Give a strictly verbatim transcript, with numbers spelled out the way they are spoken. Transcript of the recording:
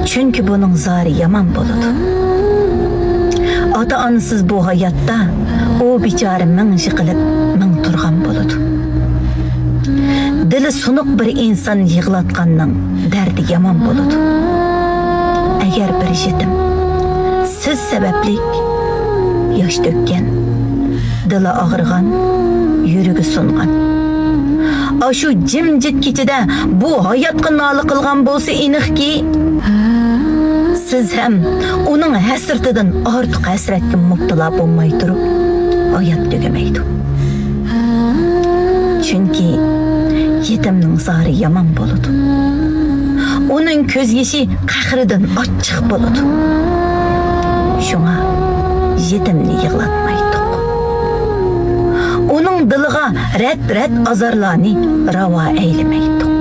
چۈنكى بۇنىڭ زارى يامان بولىدۇ. ئاتا-ئانىسىز بۇ ھاياتتا ئۇ بىچارە مىڭ يىقىلىپ، مىڭ تۇرغان بولىدۇ. دىلى سۇنۇق بىر ئىنسان يىغلاتقاننىڭ دەردى يامان بولىدۇ. ئەگەر بىر يېتىم سىز سەۋەبلىك ياش تۆككەن، دىلى ئاغرىغان، يۈرىكى سۇنغان، ئاشۇ جىمجىت كېچىدە بۇ ھاياتقا نالە قىلغان بولسا ئېنىقكى، سىز ھەم ئۇنىڭ ھەسرىتىدىن ئارتۇق ھەسرەتكە مۇپتىلا بولماي تۇرۇپ، ھايات تۈگىمەيدۇ. چۈنكى يېتىمنىڭ زارى يامان بولىدۇ. ئۇنىڭ كۆز يېشى قەھرىدىن ئاچچىق بولىدۇ. شۇڭا يېتىمنى يىغلاتمايتتۇق. ئۇنىڭ دىلىغا رەت-رەت ئازارلارنى راۋا ئەيلىمەيتتۇق.